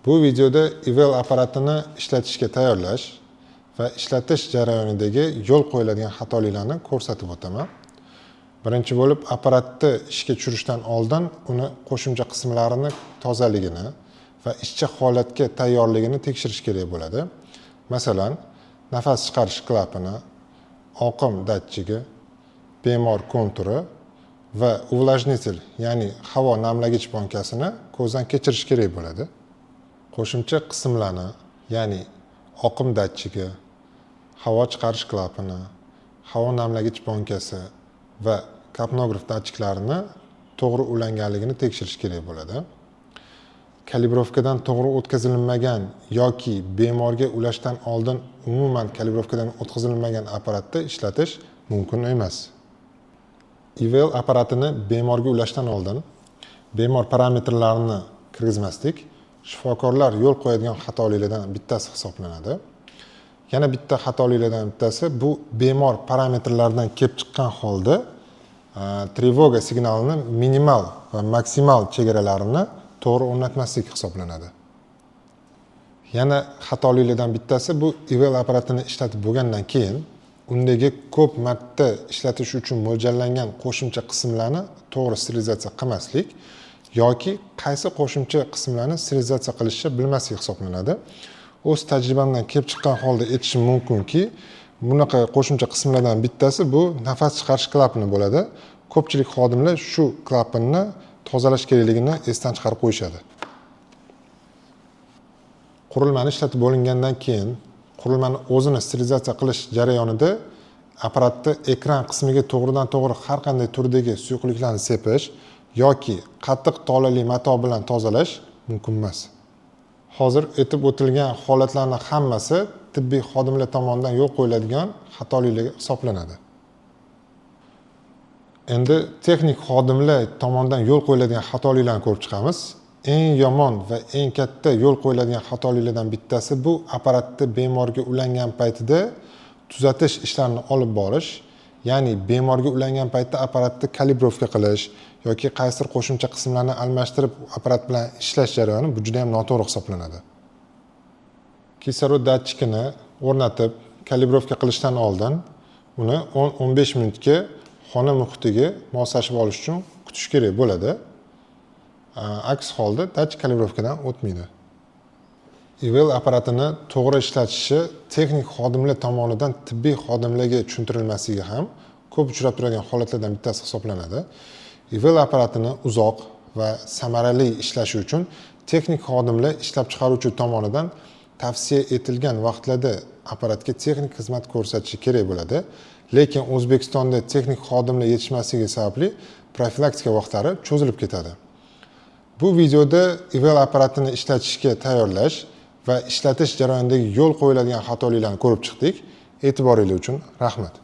Bu videoda IVL apparatini ishlatishga tayyorlash va ishlatish jarayonidagi yo'l qo'yiladigan xatoliklarni ko'rsatib o'taman. Birinchi bo'lib apparatni ishga tushirishdan oldin uni qo'shimcha qismlarini tozaligini va ishchi holatga tayyorligini tekshirish kerak bo'ladi. Masalan, nafas chiqarish klapani, oqim datchigi, bemor konturi va увлажнитель, ya'ni havo namlagich bonkasini ko'zdan kechirish kerak bo'ladi. Qo'shimcha qismlarni, ya'ni oqim datchigi, havo chiqarish klapani, havo namlagich bonkasi va kapnograf datchiklarini to'g'ri ulanganligini tekshirish kerak bo'ladi. Kalibrovkadan to'g'ri o'tkazilmagan yoki bemorga ulashdan oldin umuman kalibrovkadan o'tkazilmagan apparatni ishlatish mumkin emas. IVL apparatini bemorga ulashdan oldin bemor parametrlarini kirgizmaslik shifokorlar yo'l qo'yadigan xatoliklardan bittasi hisoblanadi. Yana bitta xatoliklardan bittasi bu bemor parametrlaridan kelib chiqqan holda trevoga signalini minimal va maksimal chegaralarini to'g'ri o'rnatmaslik hisoblanadi. Yana xatoliklardan bittasi bu IVL apparatini ishlatib bo'lgandan keyin undagi ko'p marta ishlatish uchun mo'ljallangan qo'shimcha qismlarni to'g'ri sterilizatsiya qilmaslik yoki qaysi qo'shimcha qismlarni sterilizatsiya qilishni bilmaslik hisoblanadi. O'z tajribamdan kelib chiqqan holda aytishim mumkinki, bunaqa qo'shimcha qismlardan bittasi bu nafas chiqarish klapani bo'ladi. Ko'pchilik xodimlar shu klapanni tozalash kerakligini esdan chiqarib qo'yishadi. Qurilmani ishlatib bo'lingandan keyin qurilmani o'zini sterilizatsiya qilish jarayonida apparatni ekran qismiga to'g'ridan to'g'ri har qanday turdagi suyuqliklarni sepish yoki qattiq tolali mato bilan tozalash mumkin emas. Hozir aytib o'tilgan holatlarning hammasi tibbiy xodimlar tomonidan yo'l qo'yiladigan xatoliklar hisoblanadi. Endi texnik xodimlar tomonidan yo'l qo'yiladigan xatoliklarni ko'rib chiqamiz. Eng yomon va eng katta yo'l qo'yiladigan xatoliklardan bittasi bu apparatni bemorga ulangan paytida tuzatish ishlarini olib borish, ya'ni bemorga ulangan paytda apparatni kalibrovka qilish yoki qaysidir qo'shimcha qismlarni almashtirib apparat bilan ishlash jarayoni bu juda ham noto'g'ri hisoblanadi. Kislorod datchikini o'rnatib kalibrovka qilishdan oldin uni 10-15 minutga xona muhitiga moslashib olish uchun kutish kerak bo'ladi. Aks holda datchik kalibrovkadan o'tmaydi. IVL apparatini to'g'ri ishlatishi texnik xodimlar tomonidan tibbiy xodimlarga tushuntirilmasligi ham ko'p uchrab turadigan holatlardan bittasi hisoblanadi. IVL apparatini uzoq va samarali ishlashi uchun texnik xodimlar ishlab chiqaruvchi tomonidan tavsiya etilgan vaqtlarda apparatga texnik xizmat ko'rsatishi kerak bo'ladi. Lekin O'zbekistonda texnik xodimlar yetishmasligi sababli profilaktika vaqtlari cho'zilib ketadi. Bu videoda IVL apparatini ishlatishga tayyorlash va ishlatish jarayonidagi yo'l qo'yiladigan xatoliklarni ko'rib chiqdik. E'tiboringiz uchun rahmat.